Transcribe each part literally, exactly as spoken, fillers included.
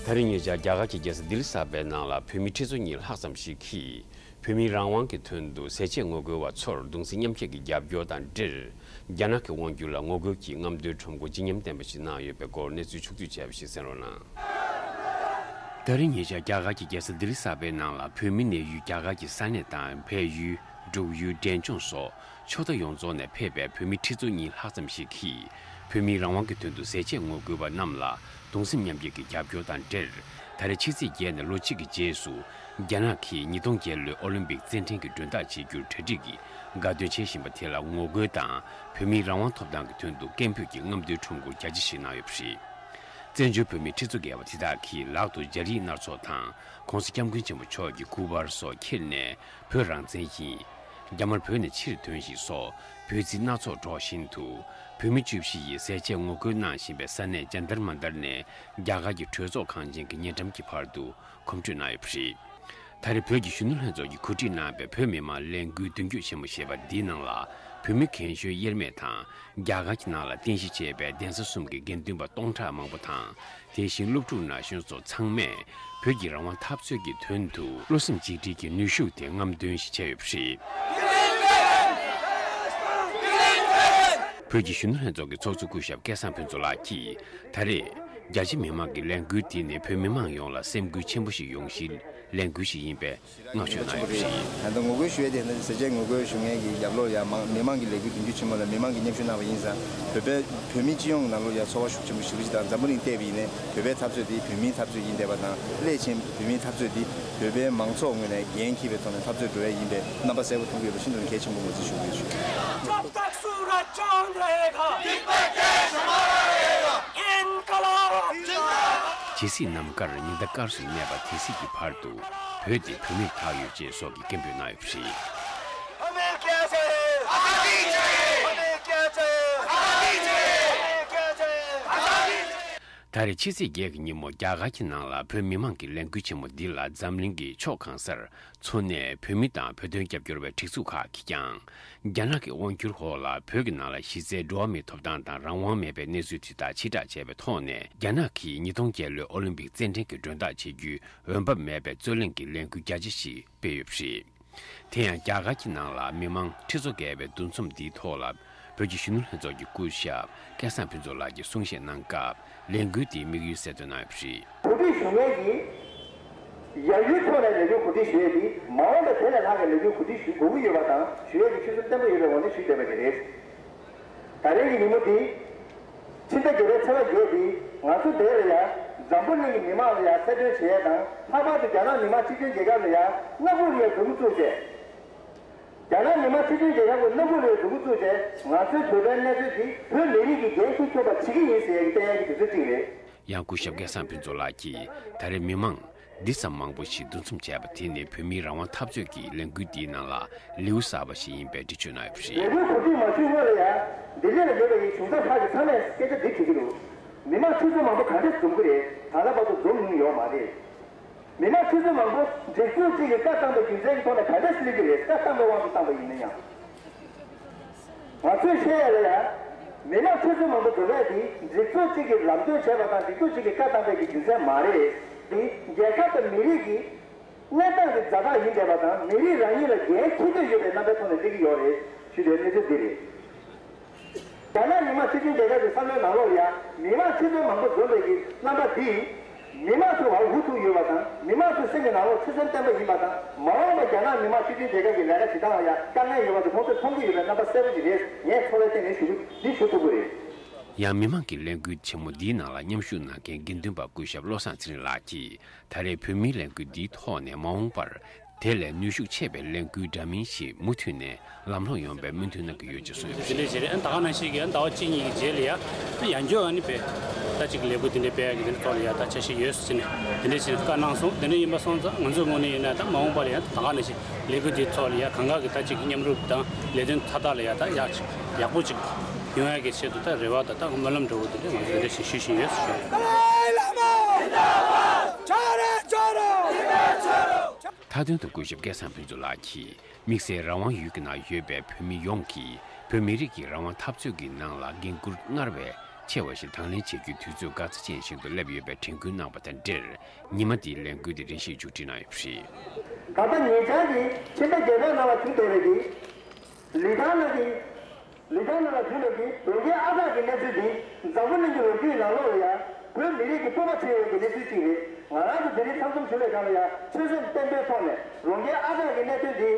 ད་རེས་ཉེ་ཆར་རྒྱ་གར་གྱི་རྒྱལ་ས་ལྡི་ལི་གསར་པའི་ནང་ལ་བོད་མི་ཁྲི་ཚོ་གཉིས་ལྷག་ཙམ་ཞིག་གིས་བོད་མིའི་རང་དབང་གི་དོན་དུ་ཟས་བཅད་ངོ་རྒོལ་བ་ཚོར་གདུང་སེམས་མཉམ་སྐྱེད་ཀྱི་རྒྱབ་སྐྱོར་དང་འབྲེལ། རྒྱ་ནག་གི་དབང་སྒྱུར་ལ་ངོ་རྒོལ་གྱི་རྔམ་སྟོན་ཁྲོམ་སྐོར་བརྗིད་ཉམས་ལྡན་པ་ཞིག་གནང་ཡོད་པའི་སྐོར་གནས་ཚུལ་ཕྱོགས་བསྡུས་བྱས་པ་ཞིག་གསན་རོགས་གནང་། ད་རེས་ཉེ་ཆར་རྒྱ་གར་གྱི་རྒྱལ་ས་ལྡི་ལི་གསར་པའི་ནང་ལ་བོད་མི་གནས་ཡུལ་རྒྱ་གར་གྱི་ས་གནས་དང་བལ་ཡུལ། འབྲུག་ཡུལ། འབྲས་ལྗོངས་སོགས་ཕྱོགས་མཐའ་ཡོངས་རྫོགས་ནས་ཕེབས་པའི་བོད་མི་ཁྲི་ཚོ་གཉིས་ལྷག་ཙམ་ཞིག་གིས་བོད་མིའི་རང་དབང་གི་དོན་དུ་ཟས་བཅད་ངོ་རྒོལ་བ་རྣམས་ལ་གདུང་སེམས་མཉམ་སྐྱེད་ཀྱི་རྒྱབ་སྐྱོར་དང་འབྲེལ། ད་རེས་ཕྱི་ཚེས་བརྒྱད་ནས་ལོ་གཅིག་གི་རྗེས་སུ་རྒྱ་ནག་གིས་ཉིས་སྟོང་བརྒྱད་ལོའི་ཨོ་ལིམ་པིག་རྩེད་འགྲན་གྱི་མགྲོན་བདག་བྱེད་རྒྱུར་གྲ་སྒྲིག་གི་དགའ་སྟོན་བྱེད་བཞིན་པ་དེ་ལ་ངོ་རྒོལ་དང་བོད་མིའི་རང་དབང་ཐོབ་ཐང་གི་དོན་དུ་སྐད་འབོད་ཀྱི་རྔམ་སྟོན་ཁྲོམ་སྐོར་རྒྱ་ཆེ་ཞིག་གནང་ཡོད་པ་རེད། བཙན་བྱོལ་བོད་མི་ཁྲི་ཚོ་བརྒལ་བ་དེ་དག་གིས་ལག་ཏུ་སྦྱར་ཡིག་སྣ་ཚོགས་དང་༸གོང་ས་༸སྐྱབས་མགོན་ཆེན་པོ་མཆོག་གི་སྐུ་པར་སོགས་འཁྱེར་ནས་བོད་རང་བཙན་ཡིན། རྒྱ་དམར་བོད་ནས་ཕྱིར་ཐོན་ཞིག་སོགས་འབོད་ཚིག་སྣ་ཚོགས་སྒྲོག་བཞིན་དུ། བོད་མི་བཅུ་བཞི་ཡིས་ཟས་བཅད་ངོ་རྒོལ་གནང་བཞིན་པའི་ས་གནས་ཇན་ཏར་མན་ཏར་ནས་རྒྱ་གར་གྱི་གྲོས་ཚོགས་ཁང་ཆེན་གྱི་ཉེ་འགྲམ་གྱི་བར་དུ་གོམ་བགྲོད་གནང་ཡོད་པ་རེད། ད་རེས་བོད་ཀྱི་གཞོན་ནུ་ལྷན་ཚོགས་ཀྱིས་གོ་སྒྲིག་གནང་བའི་བོད་མི་མང་ལས་འགུལ་མདུན་སྐྱོད་ཆེན་མོ་ཞེས་པ་འདིའི་ནང་ལ་བོད་མི་རྒན་གཞོན་དབྱེར་མེད་དང་རྒྱ་གར་གྱི་ནང་ལ་རྟེན་གཞི་བྱས་པའི་གདན་ས་གསུམ་གྱི་དགེ་འདུན་པ་སྟོང་ཕྲག་མང་པོ་དང་། དེ་བཞིན་སློབ་ཕྲུག་ན་གཞོན་སོགས་ཚང་མས་བོད་ཀྱི་རང་དབང་འཐབ་རྩོད་ཀྱི་དོན་དུ་བློ་སེམས་གཅིག་སྒྲིལ་གྱི་ནུས་ཤུགས་དེ་རྔམ་སྟོན་ཞིག་བྱས་ཡོད་པ་རེད། བོད་ཀྱི་གཞོན་ནུ་ལྷན་ཚོགས་ཀྱི་ཚོགས་གཙོ་སྐུ་ཞབས་སྐལ་བཟང་ཕུན་ཚོགས་ལགས་ཀྱིས་ད་རེས་རྒྱ་ཆེ་མི་མང་གི་ལས་འགུལ་འདི་ནི་བོད་མི་མང་ཡོངས་ལ་སེམས་འགུལ་ཆེན་པོ་ཞིག་ཡོང་གཞིའི་ལས་འགུལ་ཞིག་ཡིན་པས། མངགས་བཅོལ་གནང་ཡོད་པ་རེད། ད་ལྟ་ངོ་རྒོལ་ཞུ་ཡས་དེ་ནི་ཟས་བཅད་ངོ་རྒོལ་ཞུ་མཁན་གྱི་རྒྱབ་ལོགས་ཡ་མང་མི་མང་གི་ལས་འགུལ་མདུན་སྐྱོད་ཆེན་མོ་ལ་མི་མང་གིས་མཉམ་ཞུགས་གནང་བ་ཡིན་ཙང་། བོད་པའི་བོད་མི་སྤྱི་ཡོངས་ནང་ལོགས་ཡ་ཚོར་བ་ཤུགས་ཆེན་པོ་ཞེ་པོ་ཅིག་དང་། འཛམ་བུ་གླིང་བལྟས་པ་ཡིན་ནའི་བོད་པའི་འཐབ་རྩོད་དེ་བོད་མིའི་འཐབ་རྩོད་ཡིན་བསྡད་པ་དང་། སླད་ཕྱིན་བོད་མིའི་འཐབ་རྩོད་དེ་བོད་པའི་མང་ཚོགས་ངོས་ནས་འགན་འཁྱེར་བའི་ཐོག་ནས་འཐབ་རྩོད་འགྲོ་ཡས་ཡིན་པའི་རྣམ་པ་གསལ་པོ་མཐོང་གི་ཡོད་པ་ཤིན་ཏུ་ནས་གལ་ཆེན་པོ་ངོས་འཛིན་ཞུ་གི་ཡོད། जब तक सूरज चांद रहेगा, इनकलाब। ཇི་སྲིད་ནམ་མཁར་ཉི་ཟླ་སྐར་གསུམ་གནས་པ་དེ་སྲིད་ཀྱི་བར་དུ་བོད་དེ་བོད་མིར་ཐག་ཡོད་ཅེས་སོགས་ཀྱི་སྐད་འབོད་གནང་ཡོད་པ་རེད། हमें क्या चाहिए? आजादी चाहिए। हमें क्या चाहिए? आजादी चाहिए। हमें क्या चाहिए? आजादी चाहिए। ད་རེས་ཕྱི་ཚེས་བརྒྱད་ཀྱི་ཉིན་མོ་རྒྱ་གར་གྱི་ནང་ལ་བོད་མི་མང་གི་ལས་འགུལ་ཆེན་མོ་འདི་ལ་འཛམ་གླིང་གི་ཕྱོགས་གང་སར་འཚོ་གནས་བོད་མི་དང་བོད་དོན་རྒྱབ་སྐྱོར་བའི་སྒྲིག་འཛུགས་ཁག་གིས་ཀྱང་། རྒྱ་ནག་གི་དབང་སྒྱུར་འོག་ལ་བོད་ཀྱི་ནང་ལ་གཞི་རྩའི་འགྲོ་བ་མིའི་ཐོབ་ཐང་དང་རང་དབང་མེད་པའི་གནས་ཚུལ་དེ་དག་ཕྱིར་བསྒྲགས་བྱས་པའི་ཐོག་ནས། རྒྱ་ནག་གིས་ཉིས་སྟོང་བརྒྱད་ལོའི་ཨོ་ལིམ་པིག་རྩེད་འགྲན་གྱི་མགྲོན་བདག་བྱེད་རྒྱུའི་འོས་འབབ་མེད་པའི་རྩོད་གླེང་གི་ལས་འགུལ་རྒྱ་ཆེ་ཞིག་སྤེལ་ཡོད་པ་རེད། དེ་ཡང་རྒྱ་གར་གྱི་ནང་ལ་མི་མང་ཁྲི་ཚོ་བརྒལ་བའི་འདུ་འཛོམས་འདིའི་ཐོག་ལ་བོད་ཀྱི་གཞོན་ནུ་ལྷན་ཚོགས་ཀྱི་སྐུ་ཞབས་སྐལ་བཟང་ཕུན་ཚོགས་ལགས་ཀྱིས་གསུང་བཤད་གནང་སྐབས། ལས་འགུལ་དེའི་དམིགས་ཡུལ་གསལ་སྟོན་གནང་ཡོད་པ་རེད། གོ་སྒྲིག་ཞུ་མཁན་གྱིས་ཡར་ཡུལ་ཕྱོགས་ནས་ལས་འགུལ་གོ་སྒྲིག་ཞུ་ཡས་དེ་མ་འོངས་པའི་དེ་ལས་ལྷག་གི་ལས་འགུལ་གོ་སྒྲིག་ཞུ་དགོས་ཀྱི་ཡོད་པ་དང་ཞུ་ཡས་ཀྱི་ཆོད་སེམས་བརྟན་པོ་ཡོད་པའི་ངོས་ནས་ཞུས་བསྡད་པ་ཞིག་རེད། ད་རེས་ཀྱི་ཉིན་མོ་འདི། ཕྱི་ཟླ་བརྒྱད་པའི་ཚེས་པ་བརྒྱད་འདི་ང་ཚོ་དེ་ལ་ཡ་འཛམ་བུ་གླིང་གི་མི་མང་ལ་ཡ་གསལ་སྟོན་བྱེད་ཡས་དང་ལྷག་པར་དུ་རྒྱ་ནག་མི་དམངས་སྤྱི་མཐུན་རྒྱལ་ཁབ་ལ་ཡ་སྣ་ཁུག་ལ་ཡ་མཛུབ་གུ་བཙུགས་ཏེ། རྒྱ་ནག་མི་དམངས་སྤྱི་མཐུན་རྒྱལ་ཁབ་ཀྱི་སྣ་ཁུག་ལ་ཡ་མཛུབ་གུ་བཙུགས་ཏེ་ང་ཚོའི་བོད་པའི་གནས་ཚུལ་འདི་བོད་མི་རིགས་ཀྱི་འགན་འཁྱེར་ཐུབ་པ་བྱེད་ཀྱི་ཡིན་ཟེར་ཡ་གི་བསྟན་ཡ་གི་དུས་ཚོད་ཅིག་རེད། ཡང་སྐུ་ཞབས་སྐལ་བཟང་ཕུན་ཚོགས་ལགས་ཀྱིས་ད་རེས་མི་མང་འདི་ཙམ་མང་པོ་ཞིག་འདུ་འཛོམས་བྱས་པ་དེ་ནི་བོད་མིའི་རང་དབང་འཐབ་རྩོད་ཀྱི་ལས་འགུལ་འདིའི་ནང་ལ་ལེའུ་གསར་པ་ཞིག་ཡིན་པའི་འགྲེལ་བརྗོད་གནང་ཡོད་པ་རེད། ལས་འགུལ་གོ་སྒྲིག་མ་ཞུས་སྔོན་ལ་ཡང་ལྡི་ལི་ལ་ཡོད་པའི་གཞུང་ཚབ་ཁག་གི་ཚང་མས་སྐད་ཆ་འདི་དྲིས་ཀྱི་འདུག་མི་མང་ཁྲི་ཚོ་མང་པོ་ག་འདྲས་འཛོམས་ཀྱི་རེད། ད་ལྟ་བར་དུ་འཛོམས་མྱོང་ཡོད་མ་རེད། མི་མང་ཁྲི་ཚོ་མང་པོ་སྒྲིག་འཛུགས་གཅིག་གིས་བཀའ་བཏང་པའི་རྒྱུ་མཚན་གྱི་ཐོག་ནས་ག་འདྲས་སླེབས་ཀྱི་རེད། བཀའ་བཏང་པའི་དབང་དུ་བཏང་པ་ཡིན་ན་ཡང་། ང་ཚོས་བཤད་ཡ་ལ་ཡ། མི་མང་ཁྲི་ཚོ་མང་པོ་འགྲོ་བ་དེ་སྒྲིག་འཛུགས་གཅིག་གིས་ལམ་སྟོན་བྱས་པ་དང་སྒྲིག་འཛུགས་གཅིག་གིས་བཀའ་བཏང་པའི་གི་རྒྱུ་མཚན་མ་རེད། དེ་རྒྱལ་ཁབ་དང་མི་རིགས་ཀྱི་གནས་སྟངས་ཀྱི་ཛ་དྲག་ཡིན་བསྡད་པ་དང་མི་རིགས་རང་ཉིད་ལ་འགན་འཁྱེར་འདོད་ཡོད་པའི་རྣམ་པའི་ཐོག་ནས་སླེབས་ཀྱི་ཡོད་རེད་ཞུ་དོན་གནས་ཚུལ་འདི་རེད། རྒྱ་ནག་མི་དམངས་སྤྱི་མཐུན་རྒྱལ་ཁབ་ཀྱི་བསམ་བློའི་ནང་ལོགས་ལ་ཡང་མི་མང་ཁྲི་ཚོ་མང་པོ་འཛོམས་པའི་གི་རྣམ་པ་འདིས་མི་མང་ཚོའི་བར་འུ་ཐུག་ཡོད་པ་དང་མི་མང་ཚོའི་སེམས་ཀྱི་ནང་ལོགས་ཆོད་སེམས་བརྟན་པོ་ཡིན་པ་དང་མ་འོངས་པར་རྒྱ་ནག་མི་དམངས་སྤྱི་མཐུན་རྒྱལ་ཁབ་ཀྱི་ལས་ཀ་བྱེད་སྟངས་ལ་ཡང་དཀའ་ངལ་ཡོད་པ་དེ་ཁོང་ཚོས་མཐོང་གི་ཡོད་པའི་རྣམ་པ་གསལ་པོ་ཞིག་རེད། ངས་ཚོར་བའི་སྟེང་ནས་ཞུ་རྒྱུ་འདི་ཞུ་ཐུབ་ཀྱི་རེད། ཡང་མི་མང་གི་ལས་འགུལ་ཆེན་མོ་འདིའི་ནང་ལ་མཉམ་ཞུགས་གནང་མཁན་དགེ་འདུན་པ་སྐུ་ཞབས་བློ་བཟང་ཚེ་རིང་ལགས་ཀྱིས། ད་རེས་བོད་མིའི་ལས་འགུལ་འདིའི་ཐོག་ནས་མ་འོངས་པར་དེ་ལས་ནུས་ཤུགས་ཆེ་བའི་ལས་འགུལ་འདྲ་མིན་ཞིག་མུ་མཐུད་ནས་ལམ་ལྷོང་ཡོང་བའི་སྨོན་འདུན་གནང་གི་ཡོད་ཅེས་གསུངས་ཡོད་པ་རེད། དེ་འདྲ་ཞིག་རེད། ཨ་ནི་ད་ག་ནང་བཞིན་གྱི་ཨ་ནི་ཟླ་བ་གཅིག་གཉིས་ཀྱི་རྗེས་ལ་ཡ་ཨ་ནི་ཡང་བསྐྱར་ཨ་ནི་དཔེ་ད་ཅིག་ལས་འགུལ་དེ་འདྲ་སྤེལ་ཡག་གི་དེ་འདྲ་ཐོག་ལ་ཡ་ད་འཆར་གཞི་ཡོད་ཟེར་ནས་དེ་འདྲ་ཞིག་བཀའ་གནང་སོང་། དེ་འདྲ་ཡིན་པ་སོང་ཙང་ང་ཚོའི་ངོས་ནས་ཡིན་ན་ད་མ་འོངས་པ་ལ་ཡ་ད་ག་ནང་བཞིན་ལས་འགུལ་དེའི་ཐོག་ལ་ཡ་གང་ག་གི་ད་ཅིག་མཉམ་རུབ་དང་ལས་དོན་མཐའ་དག་ལ་ཡ་ད་ཡག་ཅིག་ཡག་པོ་ཅིག་ཡོང་ཡག་གི་ཆེད་དུ་ད་རེ་བ་དང་ད་སྨོན་ལམ་འདྲ་བོ་དེ་འདྲ་ང་ཚོ་དེ་འདྲ་ཞིག་ཞུ་བཞིན་ཡོད་ཟེར་ཞུ། མཐའ་དོན་དུ་སྐུ་ཞབས་སྐལ་བཟང་ཕུན་ཚོགས་ལགས་ཀྱིས་དམིགས་བསལ་རང་དབང་ཡུལ་གྱི་ནང་ཡོད་པའི་བོད་མི་ཡོངས་ཀྱིས་བོད་མི་རིགས་ཀྱི་རང་དབང་འཐབ་རྩོད་ཀྱི་ནང་ལ་འགན་འཁུར་སྔར་བས་ ཆེ་བ་ཞིག་དང་ལེན་བྱེད་རྒྱུའི་དུས་ཚོད་དཀའ་ཚེགས་ཅན་ཞིག་ཏུ་སླེབས་ཡོད་པའི་དྲན་སྐུལ་གནང་བ་དང་འབྲེལ། ཉི་མ་འདིའི་ལས་འགུལ་དེ་རིམ་བཞིན་མཇུག་སྒྲིལ་གནང་ཡོད་པ་རེད། ད་ལྟ་ཉེ་ཆར་གྱི་ཕྱི་ཟླ་བརྒྱད་པའི་ནང་ལ་བྱུང་བསྡད་པའི་གི་ལི་ཐང་ནང་གི་ལི་ཐང་ནང་ལ་བྱུང་བའི་གི་རོ་ཁྱི་ཨ་བྲག་གི་གནས་ཚུལ་འདི་འཛམ་བུ་གླིང་གི་ལོ་རྒྱུས་ནང་ལོགས་ལ་ཡང་བོད་མི་རིགས་ཀྱི་སྤོབས་པ་ཆེ་བའི་གི་གནས་ཚུལ་ཅིག་རེད། ང་རང་ཚོ་དེ་རིང་ཚང་འཛོམས་བྱུང་བའི་སྒང་ལ་ཡང་ཆོད་སེམས་བརྟན་པོའི་ཐོག་ནས་རོ་ཁྱི་ཨ་བྲག་གི་གནད་དོན་འདི་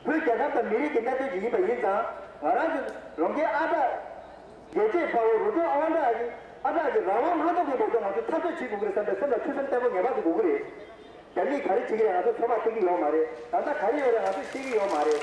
བོད་རྒྱལ་ཁབ་དང་མི་རིགས་ཀྱི་གནད་དོན་ཅིག་ཡིན་པ་ཡིན་ཙང་། ང་རང་ཚོ་རོང་ཁྱི་ཨ་བྲག་རྒྱལ་གཅེས་དཔའ་བོ་རུ་ཐོག་ཨ་བྲག་གི་ཨ་བྲག་གི་རང་དབང་མ་ཐོབ་པའི་བར་དུ་ང་ཚོ་འཐབ་རྩོད་བྱེད་དགོས་ཀྱི་རེད་བསམ་པའི་སེམས་ལ་ཆོད་སེམས་བརྟན་པོ་ངེས་པར་དུ་དགོས་ཀྱི་རེད། རྒྱ་མིས་ག་རེ་བྱེད་ཀྱི་རེད་ང་ཚོས་ཚོད་དཔག་བྱེད་ཀྱི་ཡོད་མ་རེད། ད་ལྟ་ག་རེ་ཡོད་རེད་ང་ཚོས་ཤེས་ཀྱི་ཡོད་མ་རེད།